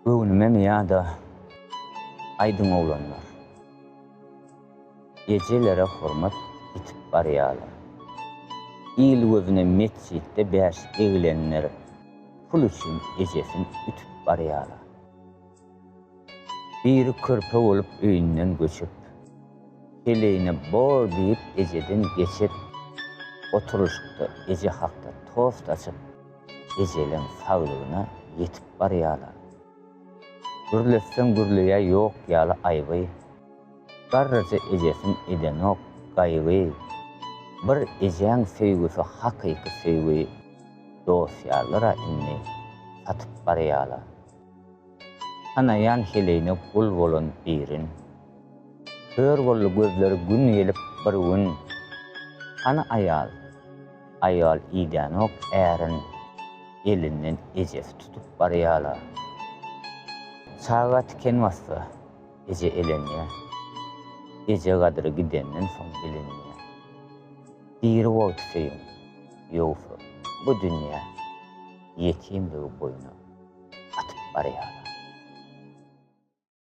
Göwnümemi ýa-da aýdyň oglanlar. Ejelere hormat ýitip barýalar. Il gözüne metjitde bäş egilenler pul üçin ejesin ütüp barýalar. Biri körpe bolup öýünden göçüp, heleýine bor diýip ejeden geçip, oturylyşykda eje hakda tost açyp, ejeleň saglygyna ýetip barýalar. Gürletseň gürleýä ýok ýaly aýby. Garryja ejesin edenok gaýgy. Bir ejäň söýgüsi hakyky söýgi. Dos-ýarlar-a indi satyp barýalar. Tanaýan heleýine gul bolan birin. Kör boldy gözleri gün gelip bir gün. Hany aýal? Aýal idänok ärin, elinden ejesi tutup barýala. Çaga tiken bassa, eje elenýä. Eje gadyry gidenden soň bilinýä. Diri wagty söýüň, ýogsa bu dünýä ýetimligi boýna atyp barýala.